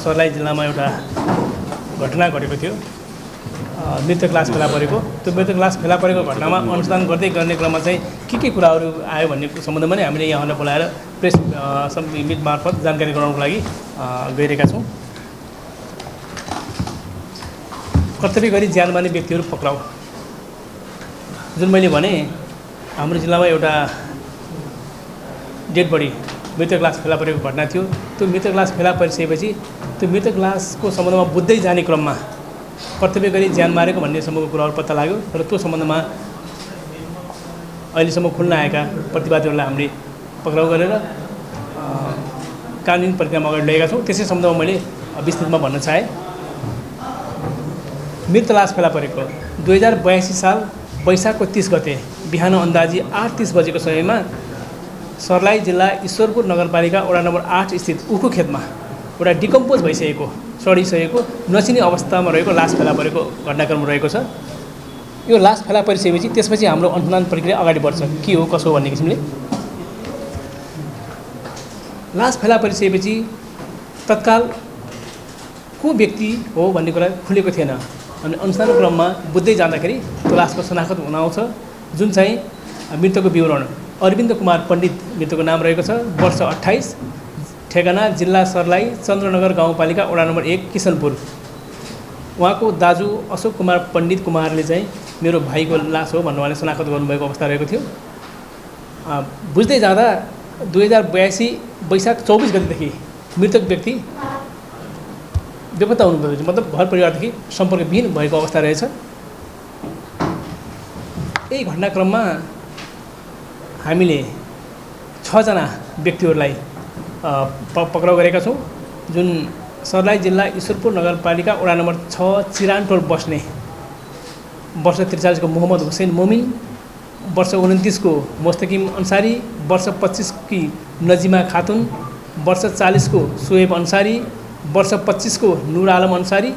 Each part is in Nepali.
सर्लाही जिल्लामा एउटा घटना घटेको थियो। मृतक लास फेला परेको, त्यो मृतक लास फेला परेको घटनामा अनुसन्धान गर्ने क्रममा चाहिँ के कुराहरू आयो भन्ने सम्बन्धमा नै हामीले यहाँलाई बोलाएर प्रेस मिट मार्फत जानकारी गराउनको लागि गइरहेका छौँ। कर्तव्य गरी ज्यान मार्ने व्यक्तिहरू पक्राउ, जुन मैले भने हाम्रो जिल्लामा एउटा डेड बडी मृतक लास फेला परेको घटना थियो। त्यो मृतक लास फेला परिसकेपछि त्यो मृतक लासको सम्बन्धमा बुझ्दै जाने क्रममा कर्तव्य गरी ज्यान मारेको भन्ने सम्मको कुराहरू पत्ता लाग्यो। र त्यो सम्बन्धमा अहिलेसम्म खुल्न आएका प्रतिवादीहरूलाई हामीले पक्राउ गरेर कानुनी प्रक्रियामा अगाडि लगेका छौँ। त्यसै सम्बन्धमा मैले विस्तृतमा भन्न चाहेँ। मृत लास फेला परेको 2082 साल वैशाखको 30 गते बिहान अन्दाजी 8:30 बजेको समयमा सर्लाही जिल्ला ईश्वरपुर नगरपालिका वडा नम्बर 8 स्थित उखु खेतमा एउटा डिकम्पोज भइसकेको, सडिसकेको, नचिने अवस्थामा रहेको लास फेला परेको घटनाक्रम रहेको छ। यो लास फेला परिसकेपछि त्यसपछि हाम्रो अनुसन्धान प्रक्रिया अगाडि बढ्छ, के हो कसो हो भन्ने किसिमले। लास फेला परिसकेपछि तत्काल को व्यक्ति हो भन्ने कुरा खुलेको थिएन। अनि अनुसन्धान क्रममा बुझ्दै जाँदाखेरि त्यो लासको शनाखत हुन आउँछ, जुन चाहिँ मृतकको विवरण अरविन्द कुमार पण्डित मृतकको नाम रहेको छ। वर्ष 28, ठेगाना जिल्ला सर्लाही, चन्द्रनगर गाउँपालिका वडा नम्बर 1 किशनपुर। उहाँको दाजु अशोक कुमार पण्डित कुमारले चाहिँ मेरो भाइको लास हो भन्नु उहाँले शनाखत गर्नुभएको अवस्था रहेको थियो। बुझ्दै जाँदा 2082 वैशाख 24 गतेदेखि मृतक व्यक्ति बेपत्ता हुनुभएको, मतलब घर परिवारदेखि सम्पर्कविहीन भएको अवस्था रहेछ। यही घटनाक्रममा हामीले 6 जना व्यक्तिहरूलाई पक्राउ गरेका छौँ, जुन सर्लाही जिल्ला ईश्वरपुर नगरपालिका वडा नम्बर 6 चिरानटोल बस्ने वर्ष 43 को मोहम्मद हुसैन मोमिन, वर्ष 29 को मोस्तकिम अन्सारी, वर्ष 25 की नजिमा खातुन, वर्ष 40 को सोएब अन्सारी, वर्ष 25 को नूर आलम अन्सारी,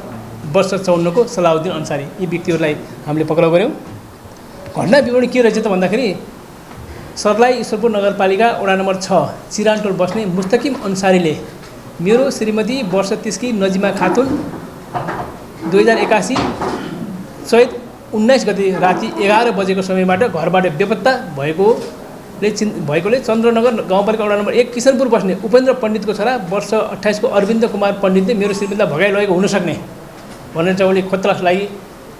वर्ष 54 को सलाउद्दिन अन्सारी। यी व्यक्तिहरूलाई हामीले पक्राउ गऱ्यौँ। घटना विवरण के रहेछ त भन्दाखेरि सर्लाही ईश्वरपुर नगरपालिका वडा नम्बर 6 चिरानटोल बस्ने मुस्तकिम अन्सारीले मेरो श्रीमती वर्ष 30 की नजिमा खातुन 2081 चैत 19 गते राति 11 बजेको समयबाट घरबाट बेपत्ता भएकोले चन्द्रनगर गाउँपालिका वडा नम्बर 1 किशनपुर बस्ने उपेन्द्र पण्डितको छोरा वर्ष 28 को अरविन्द कुमार पण्डितले मेरो श्रीमतीलाई भगाइ लगेको हुनसक्ने भनेर चाहिँ उनले खोतलास लागि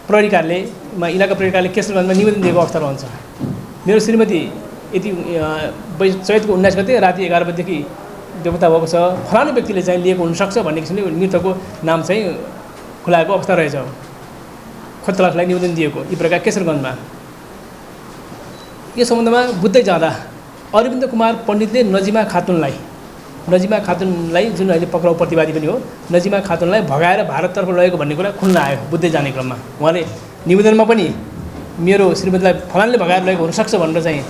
प्रहरी कार्यालयमा इलाका प्रहरी कार्यालय केशरगञ्जमा निवेदन दिएको अवस्था रहन्छ। मेरो श्रीमती यति चैतको 19 गते राति 11 बजेदेखि बेपत्ता भएको छ, फलानु व्यक्तिले चाहिँ लिएको हुनसक्छ भन्ने किसिमले मृतकको नाम चाहिँ खुलाएको अवस्था रहेछ। खोतलासलाई निवेदन दिएको यी प्रकार केशरगञ्जमा। यो सम्बन्धमा बुझ्दै जाँदा अरविन्द कुमार पण्डितले नजिमा खातुनलाई जुन अहिले पक्राउ प्रतिवादी पनि हो, नजिमा खातुनलाई भगाएर भारततर्फ लगेको भन्ने कुरा खुल्न आयो बुझ्दै जाने क्रममा। उहाँले निवेदनमा पनि मेरो श्रीमतीलाई फलानले भगाएर लगेको हुनसक्छ भनेर चाहिँ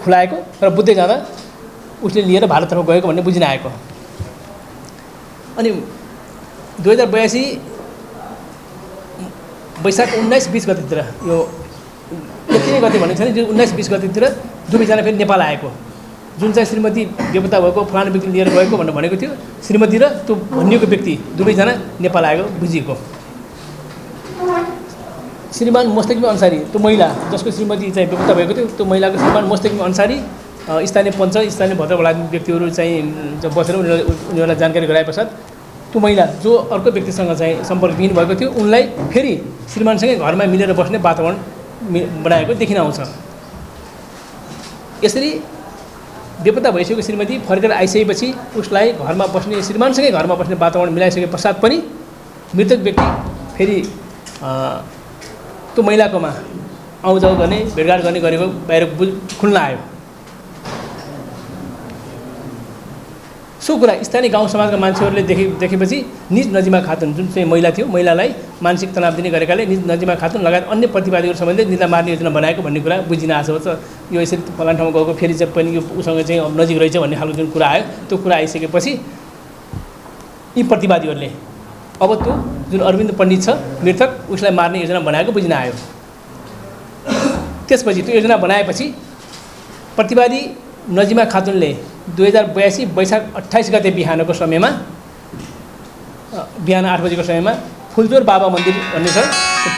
खुलाएको, र बुझ्दै जाँदा उसले लिएर भारततर्फ गएको भन्ने बुझिन आएको। अनि 2082 वैशाख 19-20 गतेतिर, यो यति नै गते भनेको छैन, 19-20 गतेतिर दुवैजना फेरि नेपाल आएको, जुन चाहिँ श्रीमती बेपत्ता भएको फलानु व्यक्ति लिएर गएको भनेर भनेको थियो। श्रीमती र त्यो भनिएको व्यक्ति दुवैजना नेपाल आएको बुझिएको। श्रीमान मोस्तकिम अन्सारी, त्यो महिला जसको श्रीमती चाहिँ बेपत्ता भएको थियो, त्यो महिलाको श्रीमान मोस्तकिम अन्सारी स्थानीय पञ्च, स्थानीय भद्रवला व्यक्तिहरू चाहिँ बसेर उनीहरूलाई जानकारी गराए पश्चात त्यो महिला जो अर्को व्यक्तिसँग चाहिँ सम्पर्कविहीन भएको थियो उनलाई फेरि श्रीमानसँगै घरमा मिलेर बस्ने वातावरण बनाएको देखिन आउँछ। यसरी बेपत्ता भइसकेको श्रीमती फर्केर आइसकेपछि उसलाई घरमा बस्ने, श्रीमानसँगै घरमा बस्ने वातावरण मिलाइसके पश्चात पनि मृतक व्यक्ति फेरि त्यो महिलाकोमा आउजाउ गर्ने, भेटघाट गर्ने गरेको बाहिर खुल्न आयो। सो कुरा स्थानीय गाउँ समाजका मान्छेहरूले देखेपछि निज नजिमा खातुन जुन चाहिँ महिला थियो, महिलालाई मानसिक तनाव दिने गरेकाले निज नजिमा खातुन लगायत अन्य प्रतिवादीहरू सम्बन्धी निन्दा मार्ने योजना बनाएको भन्ने कुरा बुझिन आएको छ। यो यसरी फलान ठाउँमा गएको फेरि चाहिँ पनि यो उसँग चाहिँ अब नजिक रहेछ भन्ने खालको जुन कुरा आयो, त्यो कुरा आइसकेपछि यी प्रतिवादीहरूले अब त्यो जुन अरविन्द पण्डित छ मृतक, उसलाई मार्ने योजना बनाएको बुझिन आयो। त्यसपछि त्यो योजना बनाएपछि प्रतिवादी नजिमा खातुनले 2082 वैशाख 28 गते बिहानको समयमा बिहान 8 बजेको समयमा फुलचोर बाबा मन्दिर भन्ने छ।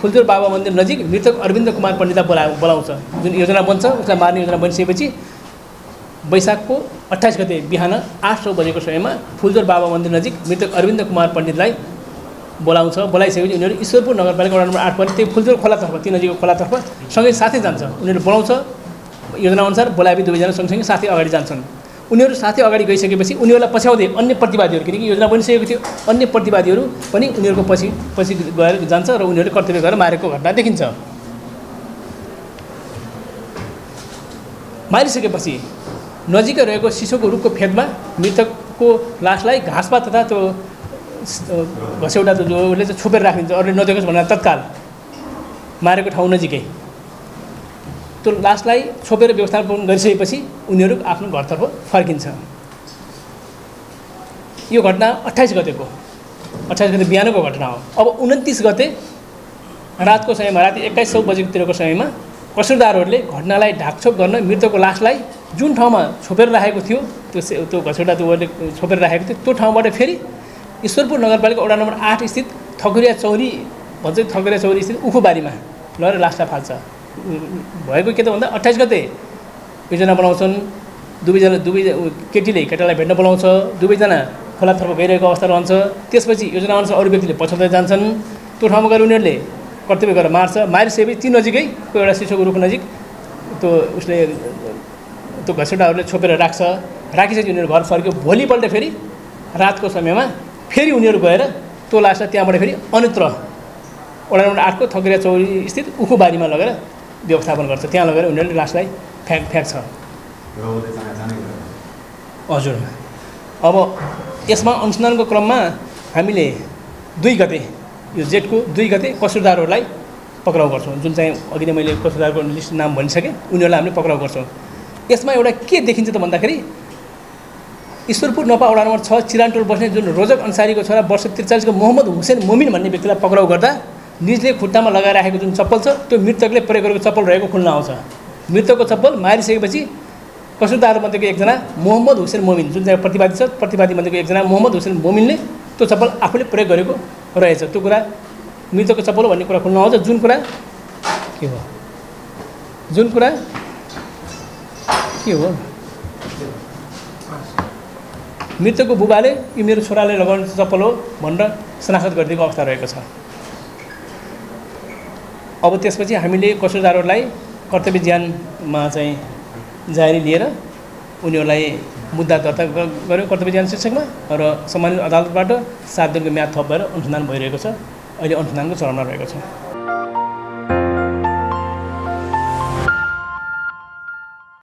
फुलचोर बाबा मन्दिर नजिक मृतक अरविन्द कुमार पण्डितलाई बोलाउँछ। जुन योजना बन्छ उसलाई मार्ने योजना बनिसकेपछि वैशाखको 28 गते बिहान 8 बजेको समयमा फुलचोर बाबा मन्दिर नजिक मृतक अरविन्द कुमार पण्डितलाई बोलाउँछ। बोलाइसकेपछि उनीहरू ईश्वरपुर नगरपालिका वडा नम्बर 8 पनि त्यही फुलचोर खोलातर्फ, ती नजिकको खोलातर्फ सँगै साथै जान्छ। उनीहरू बोलाउँछ, योजनाअनुसार बोलाएपछि दुवैजना सँगसँगै साथै अगाडि जान्छन्। उनीहरू साथै अगाडि गइसकेपछि उनीहरूलाई पछ्याउँदै अन्य प्रतिवादीहरू, किनकि योजना बनिसकेको थियो, अन्य प्रतिवादीहरू पनि उनीहरूको पछि गएर जान्छ र उनीहरूले कर्तव्य गरेर मारेको घटना देखिन्छ। मारिसकेपछि नजिकै रहेको सिसोको रुखको फेदमा मृतकको लासलाई घाँसपात तथा त्यो घस्यौटा जोले चाहिँ छोपेर राखिन्छ, अरूले नदेखोस् भनेर तत्काल मारेको ठाउँ नजिकै त्यो लासलाई छोपेर व्यवस्थापन गरिसकेपछि उनीहरू आफ्नो घरतर्फ फर्किन्छ। यो घटना 28 गते बिहानको घटना हो। अब 29 गते रातको समयमा, राति 21 बजेतिरको समयमा कसुरदारहरूले घटनालाई ढाकछोप गर्न मृतकको लासलाई जुन ठाउँमा छोपेर राखेको थियो, त्यो घसौटा त्योले छोपेर राखेको थियो, त्यो ठाउँबाट फेरि ईश्वरपुर नगरपालिका वडा नम्बर 8 स्थित ठकुरिया चौरी भन्छ, ठकुरिया चौरी स्थित उखुबारीमा लगेर लासलाई फाल्छ। भएको के त भन्दा 28 गते योजना बनाउँछन्। दुवै केटालाई भेट्न बोलाउँछ, दुवैजना खोलातर्फ गइरहेको अवस्था रहन्छ। त्यसपछि योजनाअनुसार अरू व्यक्तिले पछाउँदै जान्छन्। त्यो ठाउँमा गएर उनीहरूले कर्तव्य गरेर मार्छ। मारिसकेपछि ती नजिकै एउटा सिसोको रुख नजिक त्यो उसले त्यो घसौटाहरूले छोपेर राख्छ। राखिसकेपछि उनीहरू घर फर्क्यो। भोलिपल्ट फेरि रातको समयमा फेरि उनीहरू गएर त्यो लासलाई त्यहाँबाट फेरि अन्यत्र वडा नम्बर 8 को ठकुरिया चौरी स्थित उखुबारीमा लगेर व्यवस्थापन गर्छ। त्यहाँ लगेर उनीहरूले लासलाई फ्याँक्छ। हजुर। अब यसमा अनुसन्धानको क्रममा हामीले 2 गते, यो जेठको 2 गते कसुरदारहरूलाई पक्राउ गर्छौँ। जुन चाहिँ अघि नै मैले कसुरदारको लिस्ट नाम भनिसकेँ, उनीहरूलाई हामीले पक्राउ गर्छौँ। यसमा एउटा के देखिन्छ त भन्दाखेरि ईश्वरपुर नपा वडा नम्बर 6 चिरानटोल बस्ने जुन रोजक अन्सारीको छोरा वर्ष 43 को मोहम्मद हुसेन मोमिन भन्ने व्यक्तिलाई पक्राउ गर्दा निजले खुट्टामा लगाइराखेको जुन चप्पल छ त्यो मृतकले प्रयोग गरेको चप्पल रहेको खुल्न आउँछ। मृतकको चप्पल मारिसकेपछि कसुरदारमध्येको एकजना मोहम्मद हुसेन मोमिन, जुन चाहिँ प्रतिवादी छ, प्रतिवादीमध्येको एकजना मोहम्मद हुसेन मोमिनले त्यो चप्पल आफूले प्रयोग गरेको रहेछ। त्यो कुरा मृतकको चप्पल भन्ने कुरा खुल्न आउँछ। जुन कुरा के हो मृतकको बुबाले यो मेरो छोराले लगाउने चप्पल हो भनेर शनाखत गरिदिएको अवस्था रहेको छ। अब त्यसपछि हामीले कसुरदारहरूलाई कर्तव्य ज्यानमा चाहिँ जारी लिएर उनीहरूलाई मुद्दा दर्ता गर्यो कर्तव्य ज्यान शीर्षकमा र सम्मानित अदालतबाट 7 दिनको म्याद थप भएर अनुसन्धान भइरहेको छ। अहिले अनुसन्धानको चरणमा रहेको छ।